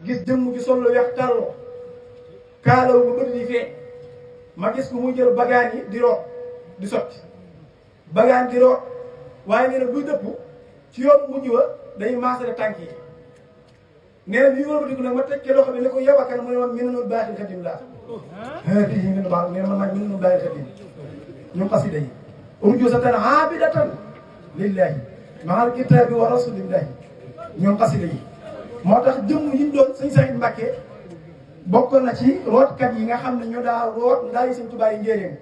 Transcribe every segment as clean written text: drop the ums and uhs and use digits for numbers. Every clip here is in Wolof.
gis jëmm ji sol lu weex tàlloo kaalaw bu bëri di fee ma gis ko muy jël bagaan yi di root di sotti bagaan di root waaye nee na buy dëpp ci yoon mujj wa day maasale tànk yi nee na bii wëlbatiku nag ma teg ci loxo bi ne ko yow ak kan mu ne ma Minanul Baaxil Xadim laa kii yi ngeen baax nee na man nag Minanul Baaxil Xadim ñoom xasida yi urjuuzatan aabidatan lillahi maal kitaabi wa rasulillahi ñoom xasida yi moo tax jëmm yi ñu doon sëñ Saxiid Mbàkke bokkoon na ci rootkat yi nga xam ne ñoo daa root ndaa yi sëñ Tuubaa yi njéeréen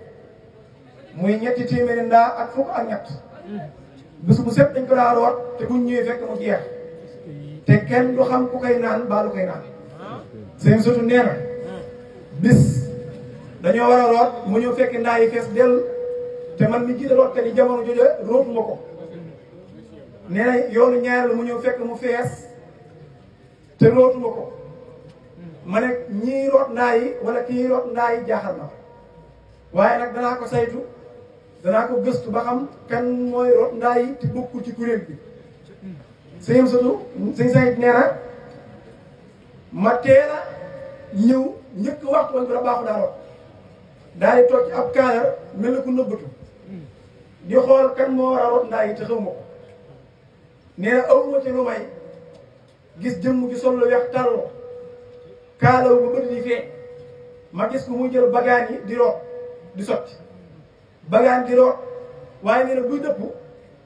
muy ñetti téeméeri ndaa ak fukk ak ñett bés bu set dañ ko daa root te buñ ñëwee fekk mu jeex te kenn du xam ku koy naan baalu koy naan seen sotu nee na bis dañoo war a root mu ñëw fekk ndaa yi fees dell te man mi jiite rootkat yi jamono jooju rootuma ko nee na yoonu ñaar la mu ñëw fekk mu fees te rootuma ko ma ne ñii root ndaa yi wala kii root ndaa yi jaaxal na waaye nag danaa ko saytu danaa ko gëstu ba xam kan mooy root ndaa yi te bokkul ci kuréel bi sëñ Sotu sëñ Sayid nee na ma teel a ñëw njëkk waxtu wañ ko da baaxu daa root daal di toog ci ab kaadar mel na ku nëbbatu di xool kan moo war a root ndaa yi te xaw ma ko nee na awuma ci lu may gis jëmm ji sol lu weex tàlloo kaalaw bu bëri di fee ma gis ko muy jël bagaan yi di root di sotti bagaan di root waaye nee na buy dëpp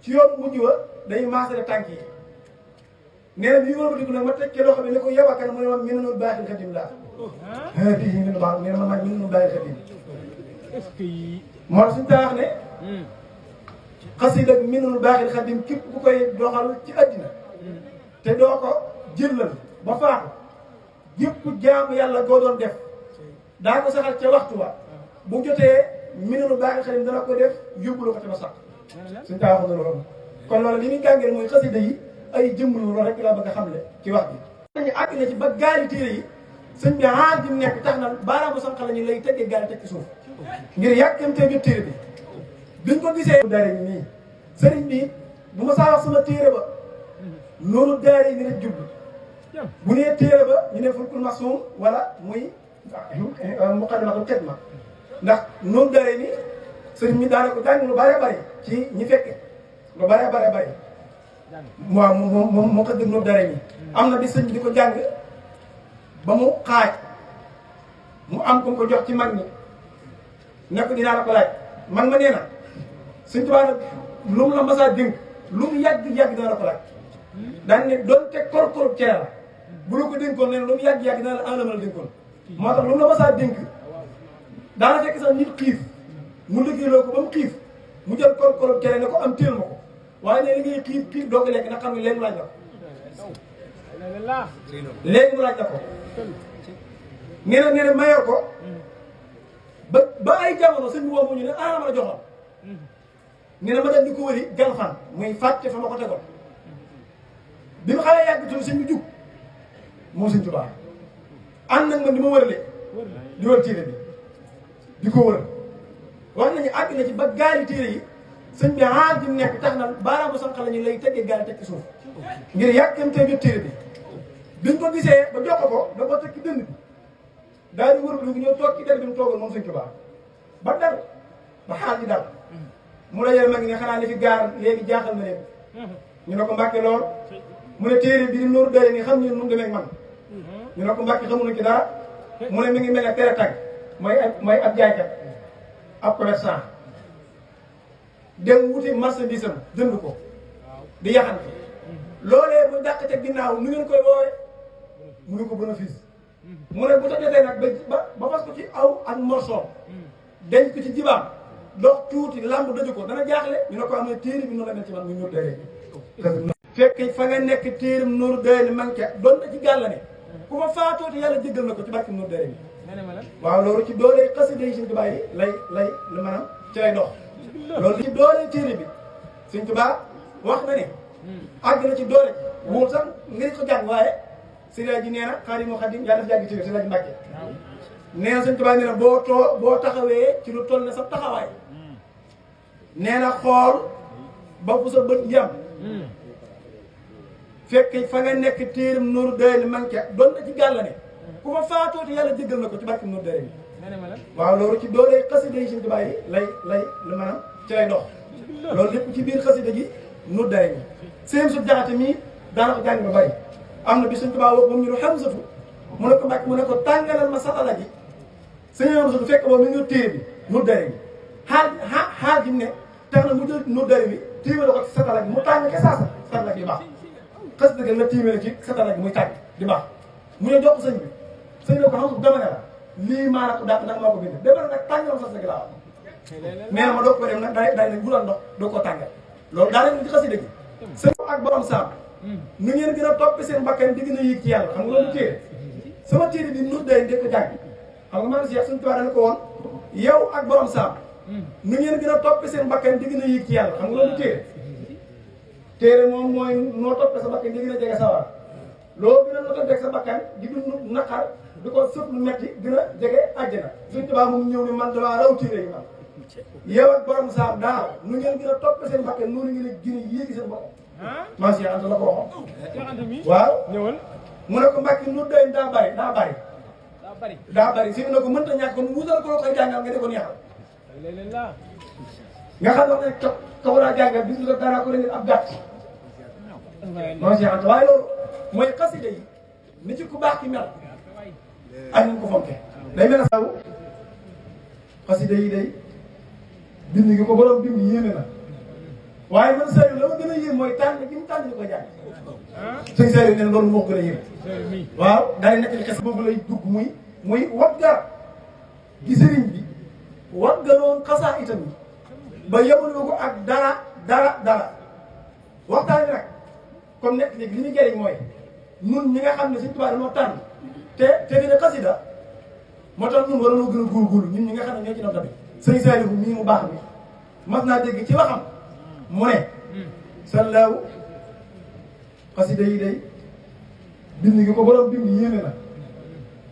ci yoon mujj wa day maasale tànk yi nee na bii wëlbatiku nag ma teg ci loxo bi ne ko yow ak kan mu ne ma Minanul Baaxil Xadim laa kii yi ngeen baax nee na man nag Minanul Baaxil Xadim moo tax suñu taax ne xasida ak Minanul Baaxil Xadim képp ku koy doxal ci àddina te doo ko jëllal ba faatu yëpp jaamu yàlla goo doon def daa ko saxal ca waxtu wa bu jotee Minanul Baaxil Xadim dana ko def yóbbuloo ko ca ba sax suñu taaxu na loolu kon loolu li muy gàngeel mooy xasida yi ay jëmm loolu rek laa bëgg a xamle ci wax bi dañu àgg na ci ba gaali téere yi sëñ bi aar di nekk tax na baaraamu sànq la ñu lay teggee gaali teg ci suuf ngir yàkkamtee jot téere bi biñ ko gisee daare ni nii sëriñ bi bu ma saa wax sama téere ba noonu daare ni rek jublu bu nee téere ba ñu ne fulkul masoom wala muy muqaddamatul xidma ndax noonu daare ni sëriñ bi daana ko jàng lu bare bare ci ñi fekke lu bare bare bare waaw moom moo ko dégg noonu daare ni am na bi sëñ bi di ko jàng ba mu xaaj mu am ku ko jox ci mag ñi ne ko dinaa la ko laaj man ma nee na Sëñ Tuubaa nag lu mu la masaa dénk lu mu yàgg-yàgg dina la ko laaj daan ne doon teg kor-korub cere la bu la ko dénkoon ne lu mu yàgg-yàgg dina la alamal dénkoon moo tax lu mu la masaa dénk daana fekk sax nit xiif mu liggéeyloo ko ba mu xiif mu jël kor-korub cere ne ko am téel ma ko waaye ne li ngay xiif doo ko lekk nag xam ne léegi mu laaj la ko léegi mu laaj la ko nee na mayor ko ba ay jamono sëñ bi woo ñu ne ma la joxoon nee na ma dem di ko wëri galfan muy fàtte fa ma ko tegoon bi mu xawee yàgg tuuti sëñ bi jug moom sëñ Tuubaa ànd nag man di ma wërale di wër téere bi di ko wër wax nañu àgg na ci ba gaali téere yi sëñ bi aar di nekk tax na baaraamu sànq la ñu lay teggee gaali teg ci suuf ngir yàkkamtee jot téere bi biñ ko gisee ba jox ko da ko teg ci dënn bi daal di wër lu ñëw toog ci der bi mu toogal moom sëñ Tuubaa ba dal ba xaal di dal mu la yore ma ngi ne xanaa li fi gaar léegi jaaxal na leen ñu ne ko Mbàkke lool mu ne téere bi di Nuuru Daarayni xam ñu nu mu demee ak man ñu ne ko Mbàkke xamuñu ci dara mu ne mi ngi mel ne tere tag mooy ab jaaykat ab commerçant dem wuti marchandise am jënd ko di yaxante loolee mu dàq ca ginnaaw nu ngeen koy woowee mu ne ko bénéfice mu ne bu ta jotee nag ba fas ko ci aw ak morceau denc ko ci jibaam dox tuuti lamb daju ko dana jaaxle ñu ne ko am ne téere bi noonu la mel ci man mu Nuuru Daarayni fekk fa nga nekk téeram Nuuru Daarayni man ca doon na ci gàlla ne ku fa faatooti yàlla jéggal na ko ci barke Nuuru Daarayni waaw loolu ci doole xasida yi Sëñ Tuubaa yi lay lu maanaam ci lay dox loolu ci doole téere bi Sëñ Tuubaa wax na ne àgg na ci doole wóor sax ngir ko jàng waaye Sëriñ ji nee na Xaadimu Xaadim yaa def jàgg téere Sëriñ ji Mbàkke nee na Sëñ Tuubaa nee na boo taxawee ci lu toll ne sa taxawaay nee na xool ba fu sa bët yam fekk fa nga nekk téeram Nuuru Daarayni manqué doon na ci gàll ne ku fa faatooti yàlla jéggal na ko ci barke Nuuru Daarayni waaw loolu ci doolee xasida yi Sëñ Tuubaa yi lay lu maanaam ci lay dox loolu lépp ci biir xasida gi Nuuru Daarayni seen su jaxate mii daana ko jàng ba bari am na bi Sëñ Tuubaa woo moom ñu ne Hamsatu mu ne ko Mbàkke mu ne ko tàngalal ma satala gi sëñ Hamsatu fekk boobu mi ngi téere bi Nuuru Daarayni xaal gi ne tax na mu jël Nuuru Daarayni bi tiimale ko ci satala gi mu tàng ke saasa satala gi di baax xasida gi la tiimale ci satala gi muy tàng di baax mu ne jox ko sëñ bi sëñ la ko Hamsatu dama ne la lii maa la ko dàq nag maa ko bind demal nag tàngal sa gi laa wax nee na ma doog ko dem nag day nag bulal ndox doo ko tàngal loolu daa leen ci xasida gi sëñ ak borom saam nu ngeen gën a topp seen bakkan di gën a yéeg ci yàlla xam nga loolu téere sama téere bi Nuuru Daarayni di ko jàng xam nga man Cheikh Sëñ Tuubaa dana ko woon yow ak borom saam nu ngeen gën a topp seen bakkan di gën a yéeg ci yàlla xam nga loolu téere moom mooy noo topp sa bakkan di gën a jege sawar loolu gën a noo topp sa bakkan di dund naqar di ko sëpp lu metti gën a jege àjjana Sëñ Tuubaa moom ñëw ni man damaa raw téere yi man yow ak borom saam daaw nu ngeen gën a topp seen bakkan noonu ngeen a gën a yéegi seen bopp maa Cheikh Anta la ko waxoon waaw mu ne ko Mbàkke Nuuru Daarayni daa bari si mu ne ko mënta ñàkk kon wutal ko loo koy jàngal nga di ko neexal nga xam ne ka war a jàngal bis la dara ko leen ab gàtt maa Cheikh Anta waaye loolu mooy xasida yi ni ci ku baax ki mel ak ñu ko fonke day mel ne saw xasida yi day bind gi ko borom bind yéeme na waaye man Saliou la ma gën a yéem mooy tànn gi mu tànn ñu ko jàng sëñ Saliou nee na loolu moo ko gën a yéem waaw daal nekk li xes boobu lay dugg muy waggar gi sëriñ bi waggaloon xasaa itam yi ba yemaloo ko ak dara waxtaan bi nag comme nekk léegi li ñu jëriñ mooy nun ñi nga xam ne Sëñ Tuubaa dañoo tànn te fi ne xasida moo tax ñun waroonoo gën a góorgóorlu ñun ñi nga xam ne ñoo ci doon tamit sëñ Saliou mii mu baax mi mas naa dégg ci waxam mu ne sallaaw xasida yi day bind gi ko borom bind yéeme na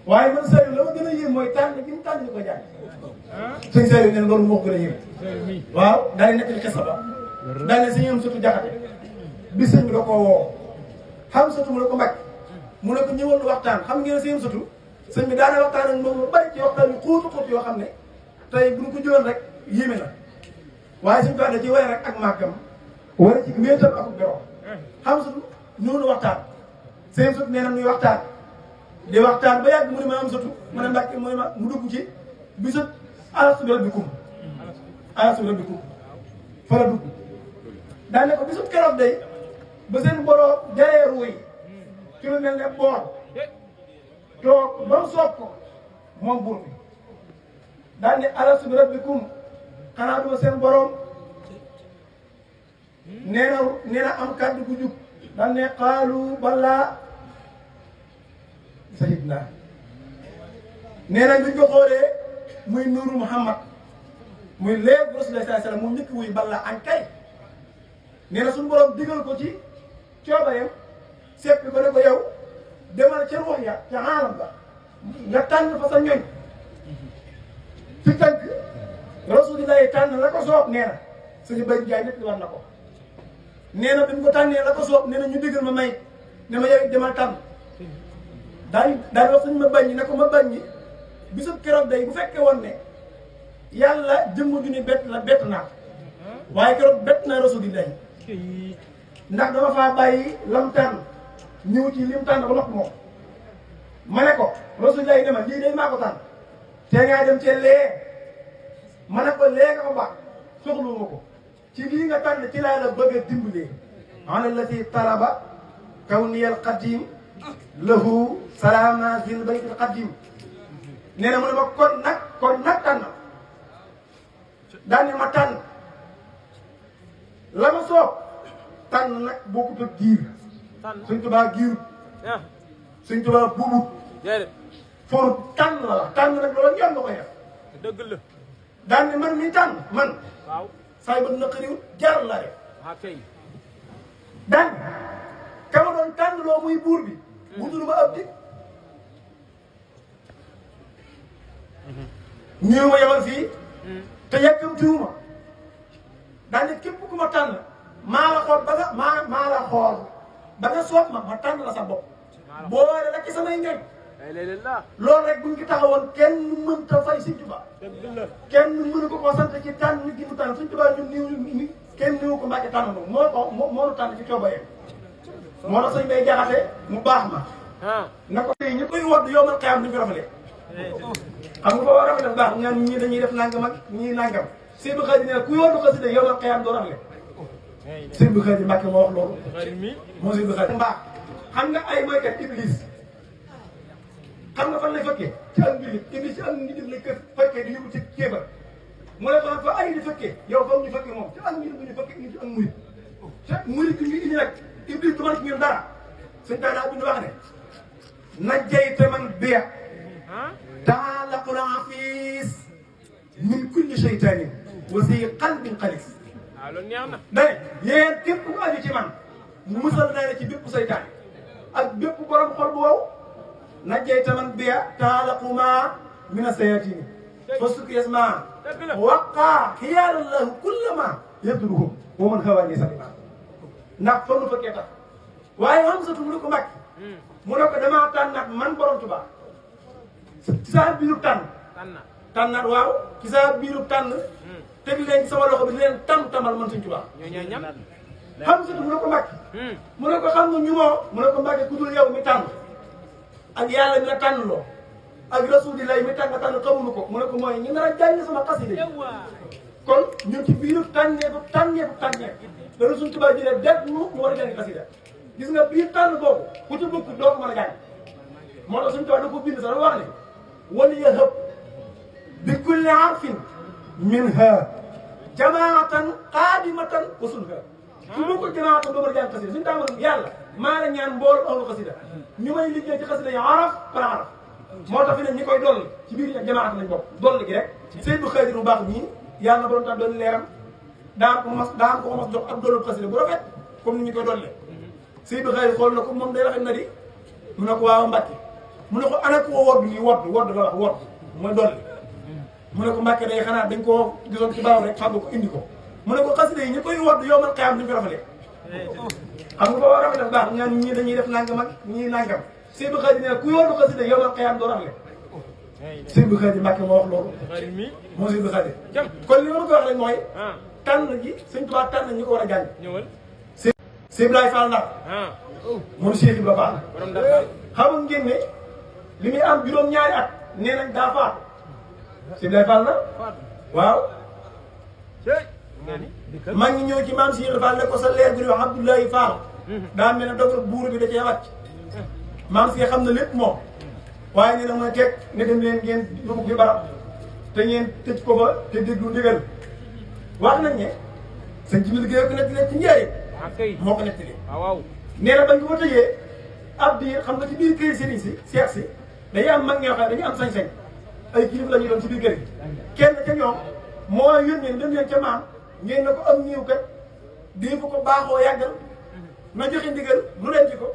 waaye man Saliou la ma gën a yéem mooy tànn gi mu tànn ñu ko jàng sëñ Saliou ne loolu moo ko gën a yéeme waaw daal di nekk li xesa ba daal ne sëñ Hamsatu Jaxate bi sëñ bi da koo woo Hamsatu mu ne ko Mbàkke mu ne ko ñëwal lu waxtaan xam ngeen sëñ Hamsatu sëñ bi daana waxtaan ak moom lu bari ci waxtaan yu xóotu yoo xam ne tey bu ñu ko jëloon rek yéeme na waaye suñu da ci way rek ak màggam wala ci méetam ak bero Hamsatu ñëw lu waxtaan sëñ Hamsatu nee na muy waxtaan di waxtaan ba yàgg mu ne ma Hamsatu ma ne Mbàkke mu ne ma mu dugg ci bisub alastu bi rabbikum fa la dugg daan ne ko bisub keroog day ba seen boroo jaree ruuy ci lu mel ne boor toog ba mu soob ko moom buur bi daan ne alastu bi rabbikum xanaa duma seen borom nee na am kàddu gu jub daan ne xaalu balaa sayidna nee na biñ ko xoolee muy nuuru Muhammad muy leer bu Rasulullah sallallahu alayhi wasallam mu njëkk wuy balla añ kay nee na suñu borom digal ko ci coobareem seppi ko ne ko yow demal ca ruux ya ca aalam ba nga tànn fa sa ñoñ fi tënk Rasulullah tànn la ko soob nee na suñu bay jaay nit war na ko nee na bi mu ko tànnee la ko soob nee na ñu digal ma may ne ma yow demal tànn daal wax suñu ma bañ ñi ne ko ma bañ ñi bisub keroog day bu fekkee woon ne yàlla jëmm ju ni bett naa waaye keroog bett naa Rasulullah ndax dama faa bàyyi lam tànn ñëw ci lim tànn ba noppi moom ma ne ko Rasulullah ne ma lii day maa ko tànn te ngaa dem cee lee ma ne ko lee nga ko baax soxluwuma ko ci lii nga tànn ci laa la bëgg a dimbalee ana la si talaba kawniyal qadim lahu salaama fil baytil qadim nee na mu ne ma kon nag tànn daan ne ma tànn la ma soob tànn nag bokkut ak giir Sëñ Tuubaa giirut Sëñ Tuubaa buubut forut tànn la wax tànn nag loolu ñoom la koy def dëgg la daan ne man mi tànn man waaw saay ba na xëriwut jar la def daan kama doon tànn loo muy buur bi wutulu ma ab di ñëw ma yemal fii te yàkkamtiwuma daan ne képp ku ma tànn maa la xool ba ba nga soob ma tànn la sa bopp boole la ci samay ñoñ loolu rek buñ ci taxawoon kenn mënta fay Sëñ Tuubaa kenn mënu ko koo sant ci tànn nit gi mu tànn Sëñ Tuubaa ñun ni kenn niwu ko Mbàkke tànn moo nu tànn ci coobaye moo tax sëñ Bay Jaxate mu baax ma na ko tey ñu koy wodd yowmal xiyaam duñ ko rafetee xam nga boo rafetee bu baax ñaan ñii dañuy def nangam ak ñii nangam Sëñ Abdou Khadre ne ku yoddu xasida yowmal xiyaam doo rafetee Sëñ Abdou Khadre Mbàkke moo wax loolu moo Sëñ Abdou Khadre mbaax xam nga ay mooykat iblis xam nga fan lay fekkee ci ak mbir iblis ci ak nit lay fekkee di yóbbu ci kéefar mu ne ko nag fa ay di fekkee yow fa ñu fekkee moom ci ak mbir bu ñu fekkee ci ak murit te murit bi ñu indi nag iblis du mën ci ñun dara suñ daanaa bi ñu wax ne najjayta man biya taalaqul afiis min kulli shaytanin wa si qalbin xalis dane yéen képp ku aju ci man musal naa ne ci bépp saytaan ak bépp borom xol bu wow najjayta man biya taalaquma min asayatini fasuk yasma waqa xiyaalallahu kullama yadruhum wa man xawaani salima ndax fa nu fekkee tax waaye Hamsatu mu ne ko Mbàkke mu ne ko damaa tànnaat man borom Tuubaa ci saa biiru tànnaat waaw ci saa biiru tànn teg leen ci sama loxo bi di leen tamal man Sëñ Tuubaa Hamsatu mu ne ko Mbàkke mu ne ko xam nga ñu moo mu ne ko Mbàkke ku dul yow mi tànn ak yàlla mi la tànn loo ak rasulilah mi tànn xamuñu ko mu ne ko mooy ñu nar a jàng sama xasida kon ñun ci biiru tànneefu dana Sëñ Tuubaa jëlee def mu war a jàng xasida gis nga biir tànn boobu ku ci bëgg doo ko mën a jàng moo tax Sëñ Tuubaa da ko bind sax dafa wax ne wala yahab bi kulli harfin minha jamaatan qaadimatan wa sunha su ma ko jamaatan doo mën a jàng xasida suñu tàmbali yàlla maa la ñaan mbooloo ahlu xasida ñu may liggéey ci xasida yi araf par araf moo tax fi ne ñi koy dolli ci biir jamaat lañ bokk dolli gi rek Seydou Khadre bu baax ñii yàlla na borom tax doon leeram daan ko mos jox ak dollu xasida bu rafet comme ni ñu koy dolli Seydou Khadre xool na ko moom day rafet na di mu ne ko waaw Mbàkke mu ne ko ana koo wodd nii wodd la wax wodd mooy dolli mu ne ko Mbàkke day xanaa dañ koo gisoon ci baaw rek fàgg ko indi ko mu ne ko xasida yi ñu koy wodd yowmal xiyaam duñ ko rafetee xam nga boo rafetee bu baax ñaan ñii dañuy def nangam ak ñii nangam Seydou Khadre ne ku yoddu xasida yowmal xiyaam doo rafetee Seydou Khadre Mbàkke moo wax loolu moo Seydou Khadre kon li ma ko wax rek mooy tànn gi Sëñ Tuubaa tànn ñu ko war a jàng Sëñ Ibrahima Fall ndax moom Cheikh Ibrahima Fall xam ngeen ne li muy am juróom-ñaari at nee nañ daa faatu Sëñ Ibrahima Fall na waaw maa ngi ñëw ci maam Cheikh Ibrahima Fall ne ko sa leer bi di wax Abdoulaye Fall daa mel ne dogal buur bi da cee wàcc maam Cheikh xam na lépp moom waaye nee na mooy teg ne dem leen ngeen yóbbu fi barab te ngeen tëj ko fa te déglu ndigal wax nañ ne sëñ ci biir géej gi nekk ci njëriñ moo ko nettali nee na bañ ko fa tëjee ab diir xam nga ci biir kër sëriñ si seex si dañuy am mag ñoo xam ne dañuy am sañ-sañ ay kilifa la ñuy doon ci biir kër gi kenn ca ñoom moo yónnee dem leen ca maam ngeen ne ko am ñiw kat dee fa ko baaxoo yàggal na joxe ndigal nu leen ci ko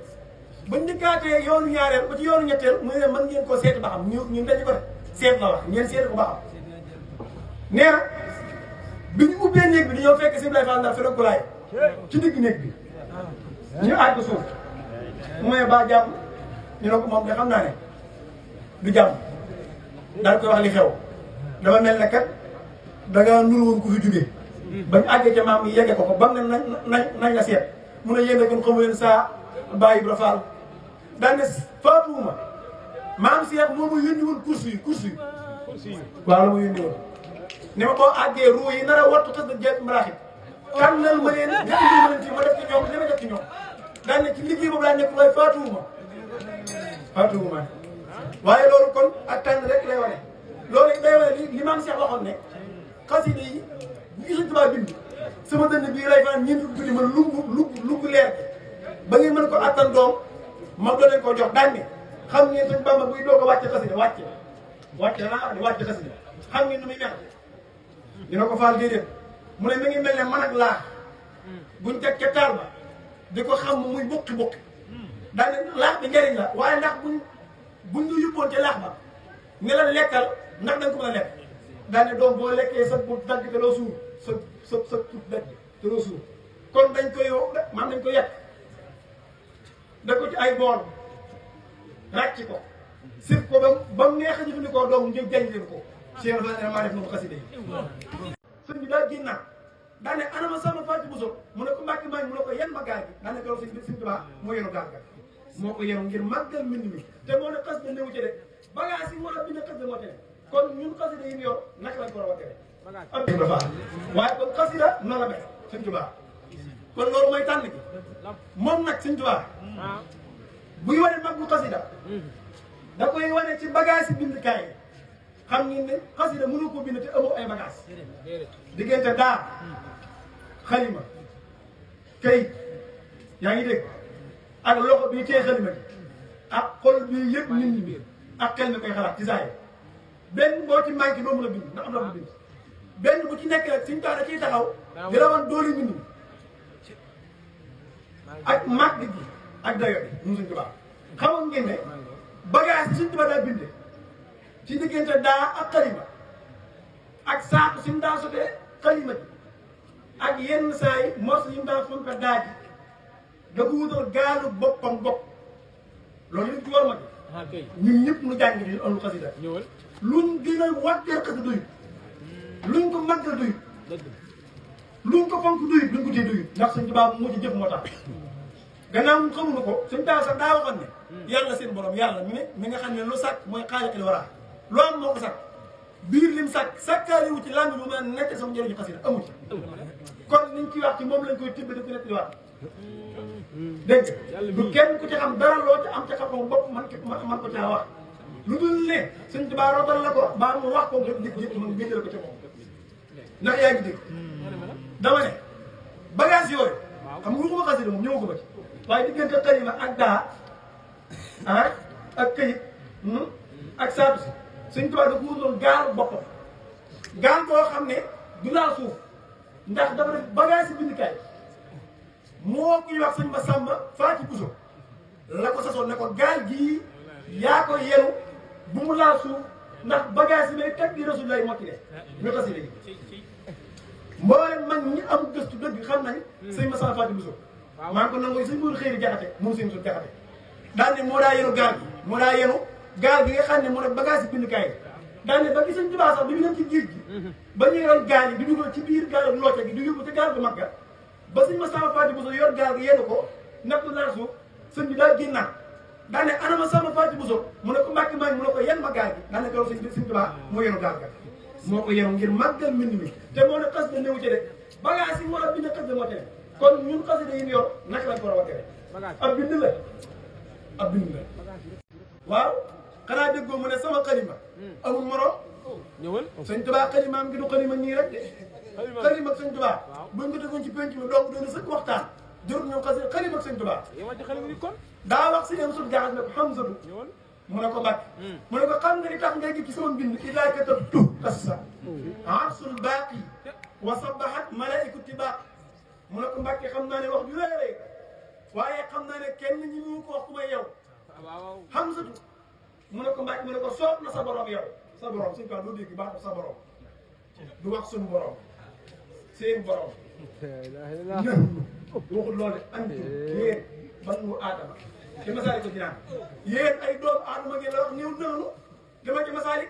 bañ dikkaatee yoonu ñaareel ba ci yoonu ñetteel mu ne mën ngeen koo seeti ba xam ñun dañu ko def seet la wax ngeen seeti ko ba xam nee na bi ñu ubbee néeg bi dañoo fekk si Ibrahima Fall ndax fi ko laay ci digg néeg bi ñu aaj ko suuf mu ne ba jàmm ñu ne ko moom de xam naa ne du jàmm daal koy wax li xew dafa mel ne kat da nga nuru woon ku fi jugee bañ àggee ca maam yi yegge ko ba mu ne nañ la seet mun a yéen a gën xamu leen saa Baye Ibra Fall daan ne faatuwuma maam Cheikh moom mu yónni woon course yi waaw la ma yónni woon ne ma boo àggee ruu yi nar a wattu xas na jeet maraxit tànnal ma leen nga indi ma leen fii ma def ci ñoom li ma def ci ñoom daan ne ci liggéey boobu laa nekk waaye faatuwuma waaye loolu kon ak tànn rek lay wane loolu day wane li maam Cheikh waxoon ne xasida yi ñu Sëñ Tuubaa bind sama dënn bii lay fanaan ñeent fukki guddi man lugg leer ba ngeen mën ko attan doom ma doo leen ko jox daan ne xam ngeen Sëñ Bamba buy doo ko wàcce xasida wàcce danaa di wàcce xasida xam ngeen nu muy mel dina ko faal déedéet mu ne mi ngi mel ne man ak laax buñ teg ca taal ba di ko xam muy bukki daan ne laax bi njëriñ la waaye ndax buñ ñu yóbboon ca laax ba ne la lekkal ndax da nga ko mën a lekk daan ne doom boo lekkee sa bu dagg te doo suur sa tut dagg te doo suur kon dañ koy man dañ ko yekk da ko ci ay bool ràcc ko sif ko ba mu neex a jëfandikoo doomu njëg jañ leen ko Cheikh Ibrahima maa def na ko xasida yi sëñ bi daa génnaat daa ne anama sama Faati Buso mu ne ko Mbàkke maa ngi mu ne ko yan ma gaal gi daa ne ko sëñ Tuubaa moo yenu gaal ga moo ko yenu ngir màggal mbind mi te moo ne xasida newu ci de bagage yi moo la bind xasida moo te ne kon ñun xasida yi ñu yor naka lañ ko war a tere ab dafa waaye kon xasida noonu la mel sëñ Tuubaa kon loolu mooy tànn gi moom nag sëñ Tuubaa buy wane mag bu xasida da koy wane ci bagage yi bindkaay yi xam ngeen ne xasida mënu ko bind te amoo ay bagage diggante daa xalima kayit yaa ngi dégg ak loxo bii tee xalima gi ak xol bii yëpp nit ñi ak xel mi koy xalaat ci saa yi benn boo ci manqué doo mën a bind ndax am na ko bind benn bu ci nekk rek suñu tax da ciy taxaw di la wan doole mbind mi ak màgg gi ak dayo bi mu suñ tubaab xamoon ngeen ne bagage suñ tubaab daa binde ci diggante daa ak xalima ak saako suñ daa sotee xalima ji ak yenn saa yi morso yi mu daa fonk daa ji da ko wutal gaalu boppam bopp loolu yëpp ci war ma gi ñun ñëpp nu jàng di olu xasida luñ gën a wàggee xasida doyut luñ ko màggal doyut luñ ko fonk doyut luñ ko tee doyut ndax suñ tubaab moo ci jëf moo tax gannaaw xamuñu ko suñ taa sax daa waxoon ne yàlla seen borom yàlla mi nga xam ne lu sàkk mooy xaaliqil waraa lu am moo ko sàkk biir lim sàkk sàkkaari wu ci làmbi bu mën a nekk sama njëriñu xasida amu ci kon liñ ci wax ci moom lañ koy tibb di ko nekk di wax dégg nga du kenn ku ci xam dara loo ci am ca xam-xam bopp man ko caa wax lu dul ne suñ tubaab rootal la ko baa mu wax ko nga nit man bindal ko ca moom ndax yaa ngi dégg dama ne bagage yooyu xam nga waxuma xasida moom ñëwaguma ci waaye diggante xalima ak daa ak këyit ak saatu si suñ tubaab da ko wutoon gaal boppam gaal boo xam ne du laal suuf ndax dafa def bagage si bindikaay moo kuy wax sëñ Masamba Faati Buso la ko sasoon ne ko gaal gii yaa ko yenu bu mu laal suuf ndax bagage yi may teg di Rasulullah moo ci ne ñu xasi léegi mboolem mag ñi am gëstu dëgg xam nañ sëñ Masamba Faati Buso maa ngi ko nangoo sëñ Moodu Xëyri Jaxate moom sëñ Moodu Jaxate daal ne moo daa yenu gaal gi moo daa yenu gaal gi nga xam ne moo def bagage yi bindikaay yi daal ne ba gi sëñ Tuubaa sax bi ñu dem ci géej gi ba ñu yoroon gaal yi di dugal ci biir gaal loote gi di yóbbu ci gaal bu mag ga ba sëñ Masamba Faati Buso yor gaal gi yenn ko nekk naa suuf sëñ bi daal génnaat daa ne ana Masamba Faati Buso mu ne ko Mbàkke maa ngi mu ne ko yan ma gaal gi daa ne ko sëñ Tuubaa moo yenu gaal ga moo ko yenu ngir màggal mbind mi te moo ne xas da néew ci de bagage yi moo la bind xas da moo tere kon ñun xasida yi ñu yor naka lañ ko war a tere ab bind la ab bind la waaw xanaa déggoo mu ne sama xalima amul morom ñëwal sëñ Tuubaa xalimaam gi du xalima nii rek de xalima ak sëñ Tuubaa buñ ko tegoon ci penc mi donc doon sëkk waxtaan jërut ñoom xalima ak sëñ Tuubaa daa wax si am sut jaxas ne ko Hamzatu mu ne ko Mbàkke mu ne ko xam nga li tax ngay gis ci sama mbind idaa katabtu qassa arsul baaqi wa sabahat malaaiku tibaq mu ne ko Mbàkke xam naa ne wax ju réeré waaye xam naa ne kenn ñi mu ko wax ku may yow Hamzatu mu ne ko Mbàkke mu ne ko soob na sa borom yow sa borom suñu quoi doo dégg baax sa borom du wax suñu borom seen borom ñun waxul loolu andi yéen banu aadama te masaalik ko dinaan yéen ay doomu aadama ngeen la wax néew nanu dama ci masaalik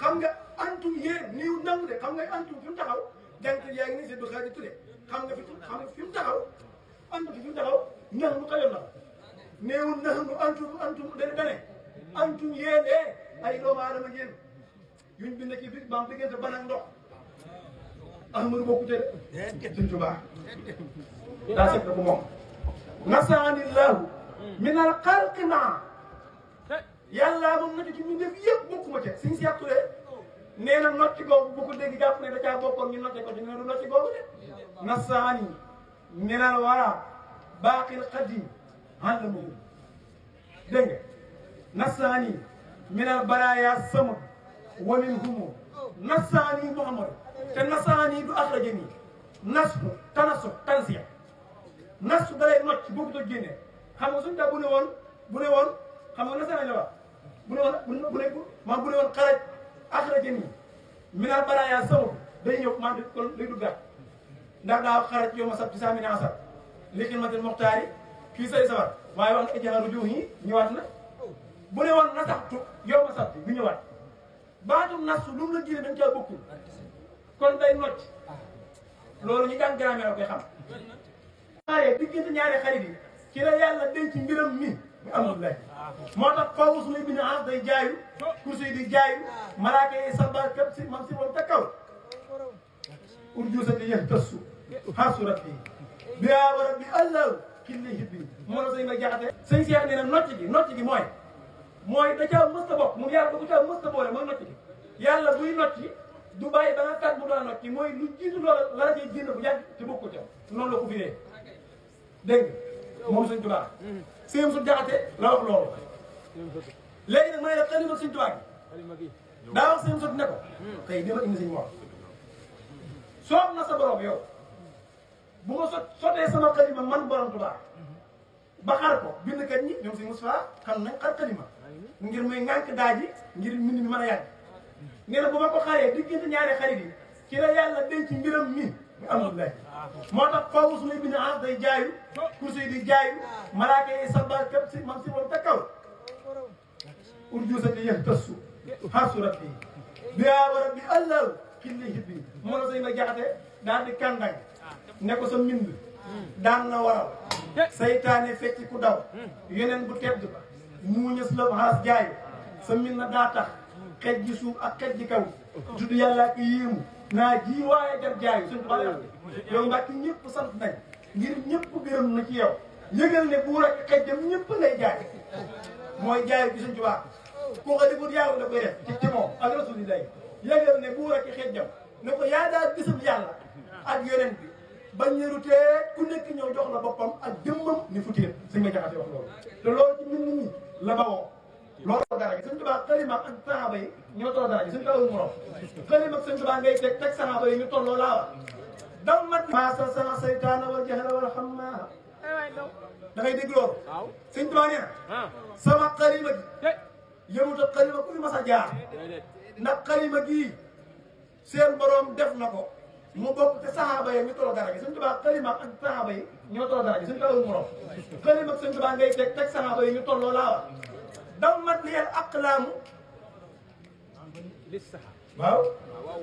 xam nga antum yéen néew nangu de xam nga antum fi mu taxaw jant yaa ngi nii seen doxaa di tudde xam nga fi mu taxaw antum fi mu taxaw nax nu xayoon na néew nax nu antum dane antum yéen ay doomu aadama ngeen yuñ bind ci biir baam diggante ban ak ndox Ahmadu bokkute de Sëñ Tuubaa daa seet na ko moom nasaanillahu minal xalqi maa yàlla moom nati ci ñu def yëpp bokkuma ca suñ Seex Ture nee na notti googu bu ko dégg jàpp ne da caa bokkoon ñu notte ko ci ne du notti googu de nasaani minal wara baaqil qadim àllamuhu dégg nga nasaani minal baraaya samad wa min humu nasaani Muhammad te nasaani du axrajani nasu tanasu tansiya nasu dalay nocc boo ko doon génnee xam nga suñu daa bu ne woon xam nga nasaani la wax bu ne woon xaraj axrajani minal baraaya samad day ñëw man de kon day duggaat ndax daa xaraj yow ma sab ci saamina asab li xidmatil muxtaari kii say sawar waaye wax na ijaaru juux yi ñëwaat na bu ne woon nasaxtu yow ma sabti bu ñëwaat baatum nasu lu mu la jëlee dañ caa bokkul kon day nocc loolu ñu jàng grammaire koy xam waaye diggante ñaari xarit yi ci la yàlla denc mbiram mi bu amul moo tax fawus muy bind ans day jaayu kursi yi di jaayu malaaka yi sabal këpp si man si moom ca kaw urjuusati yëf tëssu xaasu rabbi biyaa wa rabbi allahu killi hibbi moo la sëñ ma jaxate sëñ Cheikh nee na nocc gi mooy da caa mës a bokk moom yàlla da ko caa mës a boole mooy nocc gi yàlla buy nocci du bàyyi ba nga kat bu doon nocci mooy lu jiitu loola la la cay génn bu yàgg te bokku ca noonu la ko firee dégg nga moom sëñ Tuubaa sëñ su jaxate la wax loolu léegi nag ma ne la xalima sëñ Tuubaa gi daa wax sëñ sot ne ko tey dama indi sëñ wax soob na sa borom yow bu ma sotee sama xalima man borom Tuubaa ba xar ko bind kat ñi ñoom si Moustapha xam nañ xar xalima ngir muy ŋànk daaji ngir mbind mi mën a yàgg nee na bu ma ko xaree diggante ñaari xarit yi ci la yàlla denc mbiram mi bu alhamdulilah moo tax fawus muy bind ans day jaayu kursi yi di jaayu malaaka yi sabal këpp si man si moom ca kaw urjuusati yëf tëssu xaasu rabbi biyaa wa rabbi allahu killi hibbi moo la sëñ ma jaxate daal di kàndang ne ko sa mbind daan na waral saytaane fecc ku daw yeneen bu tedd ba muuñës la xaas jaayu sa mbind na daa tax xej ji suuf ak xej ji kaw tudd yàlla ak yéemu naa ji waaye jar jaayu suñ tubaab yow Mbàkke ñëpp sant nañ ngir ñëpp gërëm na ci yow yëgal ne buur ak xejjam ñëpp lay jaay mooy jaayu bi suñ tubaab ku ko defut yàlla da koy def ci moom ak rasulilah yëgal ne buur ak xejjam ne ko yaa daal gisam yàlla ak yonent bi bañ ñërutee ku nekk ñëw jox la boppam ak jëmmam ni fu téye suñ ma jaxate wax loolu te loolu ci mbind mi la bawoo loolu dara gi suñ tubaab xalima ak saxaaba yi ñoo tolloo dara gi suñ tawul morom xalima ak suñ tubaab ngay teg saxaaba yi ñu tolloo laa wax daw mat maasa sana saytaana wal jahla wal xammaa da ngay dégg loolu suñ tubaab nee na sama xalima gi yëmut ak xalima ku fi mas a jaar ndax xalima gii seen borom def na ko mu bokk te saxaaba yi ñu tolloo dara gi suñ tubaab xalima ak saxaaba yi ñoo tolloo dara gi suñ tawul morom xalima ak suñ tubaab ngay teg saxaaba yi ñu tolloo laa wax daw mat li al aqlaamu waaw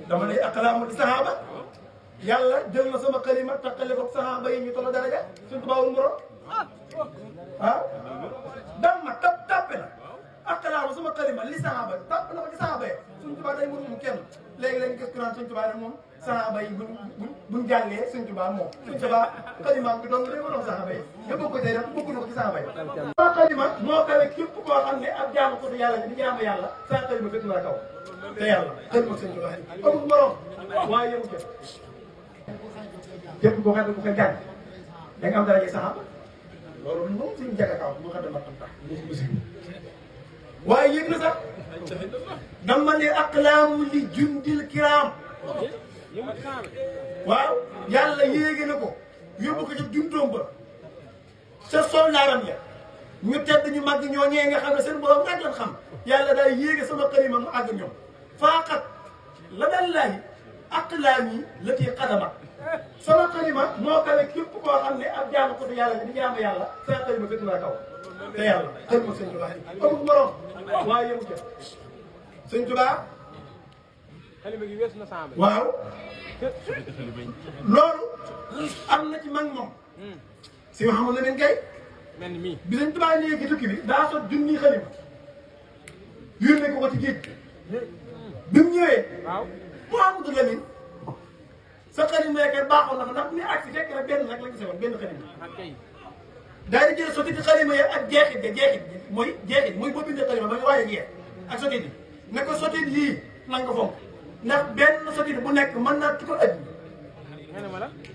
dama ne aqlaamu li saxaaba yàlla jël na sama xalima takkale ko saxaaba yi ñu tolloo daraja suñ tubaabul moro waaw daw ma tappe na aqlaamu sama xalima li saxaaba tapp na ko ci saxaaba yi suñ tubaab day mënu mu kenn léegi-léegi gis ku naan suñ tubaab ne moom saxaaba yi buñ jàllee suñ tubaab moom suñ tubaab xalimaam bi doon day mënoon saxaaba yi nga bëgg ko tey def bëgg na ko ci saxaaba yi sama xalima moo kawe képp koo xam ne ab jaamu ko yàlla di jaamu yàlla sa xalima fekk naa kaw te yàlla xalima suñ tubaab amul morom waaye yëmu jëf képp koo xam ne bu ko jàng da nga am dara ci saxaaba loolu moom suñu jaga kaw mu xam ne ma xam tax waaye yëg na sax dama ne aqlaamu li jundil kiraam waaw yàlla yéege na ko yóbbu ko ci juntoom ba sa soldaaram ya ñu tedd ñu màgg ñoo ñee nga xam ne seen borom rek lañ xam yàlla daal yéege sama xalima mu àgg ñoom faaqat la dallahi aqlaami lati qadama sama xalima moo kawe képp koo xam ne ab jaamu ko yàlla di jaamu yàlla sa xalima fekk naa kaw te yàlla xalima sëñ Tuubaa amul morom waaye yemu ca sëñ Tuubaa xalima gi weesu na saaba waaw loolu am na ci mag moom si ma xamul ne nañ kay mel ni mii bi sëñ Tuubaa nee ci tukki bi daa sot junni xalima yónnee ko ci géej bi mu ñëwee waaw Mouhamadou Lamine sa xalima yeekee baaxoon na fa ndax bu ñu agsi fekk na benn rek la gise woon benn xalima daal di jël sotti ci xalima ya ak jeexit mooy boo bindee xalima ba nga waaye jeex ak sotti bi ne ko sotti yii na nga ko fonk ndax benn sotti bu nekk mën naa tukkal at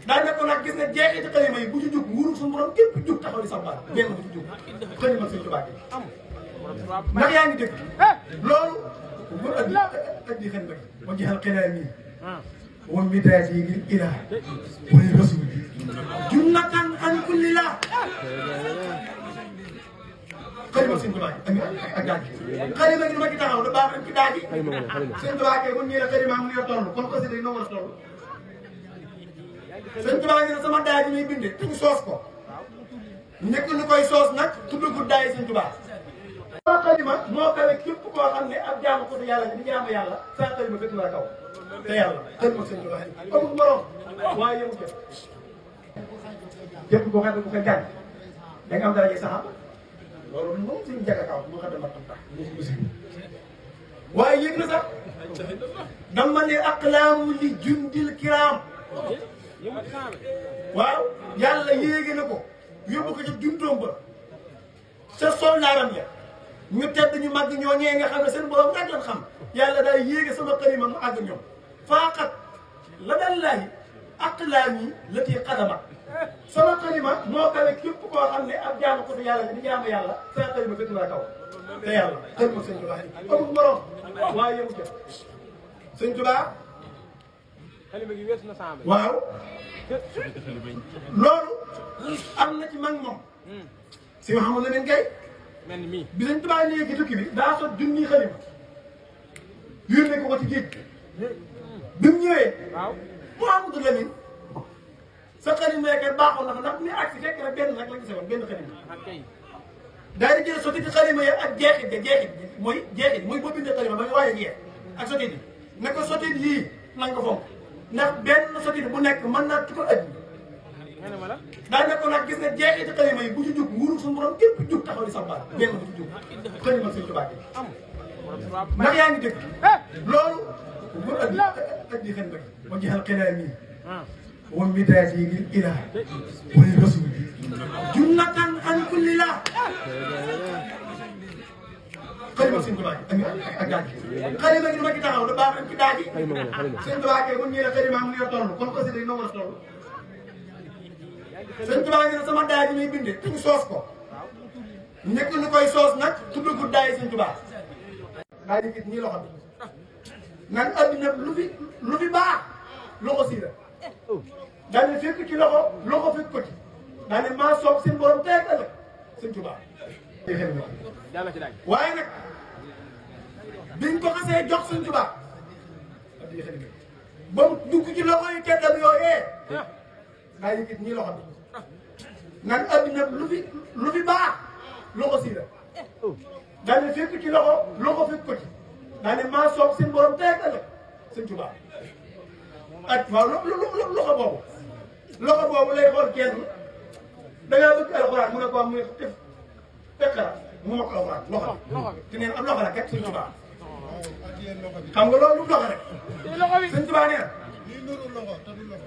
daa nekkoon nag gis nga jeexiti xalima yi bu ci jug nguuru suñu borom képp jug taxaw di sambal benn bu ci jug xalima suñu tubaab yi ndax yaa ngi dégg loolu bu andi xalima gi ba jeexal xelaat yi wa midaat yi ngir ilaa wala rasul bi junnatan an kulli laa xalima suñu tubaab yi ak daaj xalima gi dama ci taxaw da baax ak ci daaj suñu tubaab kay bu ñu la xalima mu ne toll kon xasida yi noo war a toll suñu tubaab yi ne sama daaj yi may bindee te ñu soos ko nekk ñu koy soos nag tudd guddaay Sëñ Tuubaa. sa xalima moo kawe képp koo xam ne ab jaamu ko yàlla di jaamu yàlla sa xalima fekk na la kaw te yàlla xalima Sëñ Tuubaa amul morom waaye yëngu képp képp koo xam ne bu ko jàng da nga am dara saxaaba loolu moom suñu jaga kaw moo xam ne matam tax waaye yëg na sax dama ne aqlaamu li jundil kiraam waaw yàlla yéege na ko yóbbu ko ca juntoom ba ca soldaaram ya ñu tedd ñu màgg ñooñee nga xam ne seen borom rek lañ xam yàlla daal yéege sama xalima mu àgg ñoom faaqat la dallahi aqlaami lati qadama sama xalima moo kawe képp koo xam ne ab jaamu ko yàlla di jaamu yàlla sa xalima fekk na la kaw te yàlla xalima Sëñ Tuubaa amul morom waaye yëngu képp Sëñ Tuubaa xalima gi weesu na 100. waaw loolu am na ci mag moom si ma xamul ne leen kay mel ni mii bi Sëñ Tuubaa ñëwee ci tukki bi daa sot junni xalima yónnee ko ci géej bi mu ñëwee waaw Mouhamadou Lamine sa xalima yeekat baaxoon na fa ndax ni agsi fekk na benn rek la gisewoon benn xalima daal di jël sotti ci xalima yi ak jeexit mooy boo bindee xalima ba nga waaye jeex ak sotti bi ne ko sotti yii na nga fonk ndax benn sotti bu nekk mën naa tukkal aj daa ne ko nag gis nga jeexiti xalima yi bu ci jug nguuru suñu borom képp jug taxaw di sàmbaal benn bu ci jug xalima Sëñ Tuubaa ndax yaa ngi dégg loolu bu aj di xen rek wa jexal xilaami wa midaadi lil ilah wa li rasul junnatan an kulli la xalima Sëñ Tuubaa ak daaj xalima gi dama ci taxaw da baax ci daaj Sëñ Tuubaa kay bu ñu nee xalima mu ngi toll kon ko si day noo la toll Sëñ Tuubaa ngi ne sama daaj bi muy bindee te ñu soos ko nekk ñu koy soos nag tudd guddaay Sëñ Tuubaa daa di gis ñii loxo bi nag adduna lu fi baax loxo si la daane fekk ci loxo fekk ko ci daane maa soob seen borom tey ak ëllëg Sëñ Tuubaa waaye nag biñ ko xasee jox Sëñ Tuubaa ba mu dugg ci loxo yi teddam yooyee daa di gis ñii loxo bi nag adduna lu fi baax loxo si la daane fekk ci loxo fekk ko ci daane maa soob seen borom tey ak ëllëg Sëñ Tuubaa ak waaw loxo boobu lay xool kenn da ngaa bëgg alxuraan mu ne ko am muy def fekkara mu ma ko alxuraan loxo te neen am loxo la kat Sëñ Tuubaa xam nga loolu loxo rek Sëñ Tuubaa nee na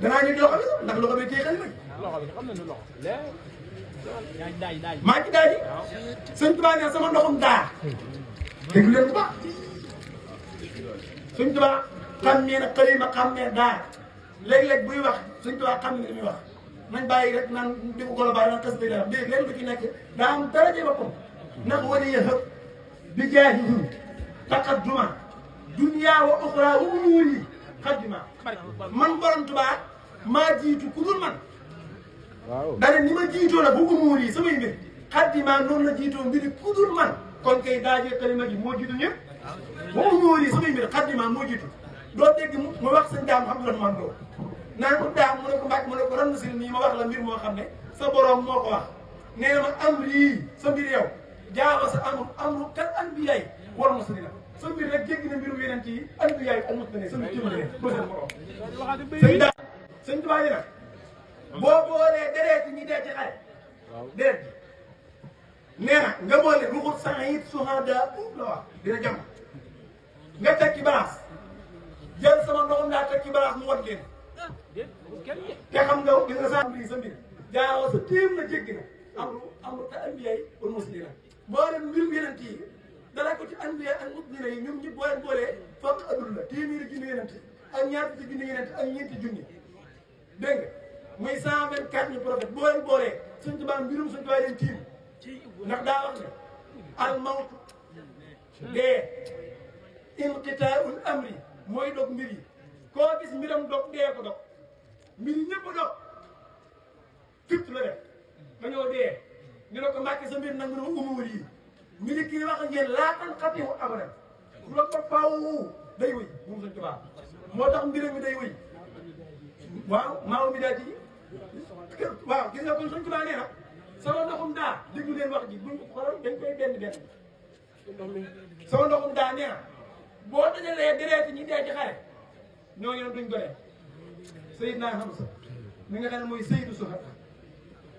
danaa ñu loxo bi ndax loxo bi téye xel maa ngi ci daal di Sëñ Tuubaa nee na sama ndoxum daa dégg leen bu baax Sëñ Tuubaa xam ne na xalima xam ne daa léeg-léeg buy wax Sëñ Tuubaa xam ne li muy wax nañ bàyyi rek naan di ko golo bàyyi naan xas day dara léegi léegi lu ci nekk daa am daraje boppam ndax wala yëhëb bi jaahihim taqadduma dunya wa uxra wa umuuri xaddima man borom Tuubaa maa jiitu ku dul man dane ni ma jiitoo la bu umuur yi samay mbir xaddima noonu la jiitoo mbiri ku dul man kon kay daajee xalima gi moo jiitu ñëpp wa umuur yi samay mbir xaddima moo jiitu doo dégg mu wax sëñ daam xam lan man doo naan ko daam mu ne ko mbàkk mu ne ko ran si nii ma wax la mbir moo xam ne sa borom moo ko wax nee na ma am lii sa mbir yow jaawa sa amru kat anbiyaay war ma sa dina sa mbir rek jéggi na mbirum yeneen yi anbiyaay ak mos na ne sa mbir jëmale ba seen borom sëñ daam sëñ Tuubaa yi nag boo boolee dereet ñi dee ci xare dereet ji nee na nga boole ruxut saxit suhada la wax dina jàmm nga teg ci balance jël sama ndoxam daa teg ci balance mu wat leen te xam nga gis nga saa mbir sa mbir jaaroo sa téem na jéggi na amru te anbiyaay wal muslimiina boo leen mbirum yeneen yi dala ko ci anbiyaay ak muslimiina yi ñoom ñëpp boo leen boolee fokk adul la téeméeri junni yeneen ak ñaar ci junni yeneen ak ñeenti junni dégg nga muy 124 ñu prophète boo leen boolee Sëñ Tuubaa mbirum Sëñ Tuubaa leen tiim ndax daa wax ne al mawtu dee inqitaaul amri mooy dog mbir yi koo gis mbiram dog dee ko dog mbir yi ñëpp a dog fipp la def dañoo dee ñu ne ko Mbàkke sa mbir nag mu ne umuur yi mbiri kii wax ak yéen laatan xatiwu abadan bu la ko faaw day wëy moom Sëñ Tuubaa moo tax mbiram mi day wëy waaw maaw mi daa ci waaw gis nga kon Sëñ Tuubaa nee na sama ndoxum daa déglu leen wax ji buñ ko xoolal dañ koy benn ndox mi sama ndoxum daa nee na boo dajalee dereeti ñi dee ci xare ñooñu duñ gore Seydina Hamza mi nga xam ne mooy Seydu Suhada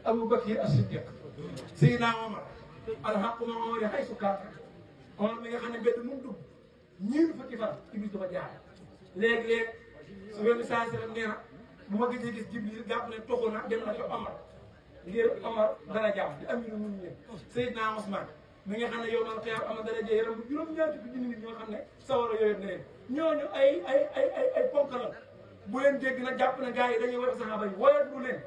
Abu Bakr as-Siddiq Seydina Omar alxaqu ma Omar xay su kaata Omar mi nga xam ne mbedd mu dugg ñiin fukki fan Iblis dafa jaar léeg-léeg su wenn saa si nee na bu ma gëjee gis Jibril jàpp ne toxu na dem na ci Omar ngir Omar dara jàpp di amiru muñ leen Seydina Ousmane mi nga xam ne yow man xeer am na dara jee yaram bu juróom-ñaari fukki junni nit ñoo xam ne sawara yooyu na leen ñooñu ay ponk la bu leen dégg nag jàpp ne gars yi dañuy woyof saxaaba yi woyof du leen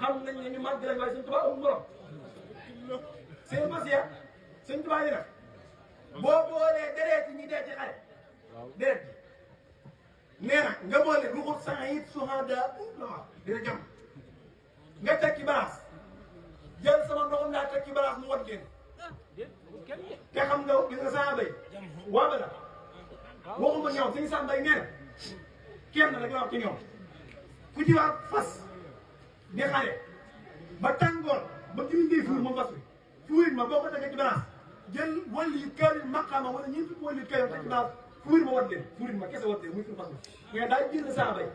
xam nañ ne ñu màgg lañ waaye Sëñ Tuubaa amul morom seen masiya Sëñ Tuubaa yi nag boo boolee deret ñi dee ci xare deret ji nee na nga boole ruxul sahiid suhada la wax dina jam nga teg ci balaas jël sama ndoxum daa teg ci balaas mu wat leen te xam nga gis nga saxaaba yi waa ba la waxuma ñoom suñu sàmbay nee na kenn rek la wax ci ñoom ku ci wax fas di xare ba tàngoor ba ci ndi fuur moom fas bi fuurit ma boo ko tegee ci balance jël wàllu kër maqaama wala ñeenti wàllu kër teg ci balance fuurit ma wat leen fuurit ma kese wat leen muy fuur fas bi mais daal jël saxaaba yi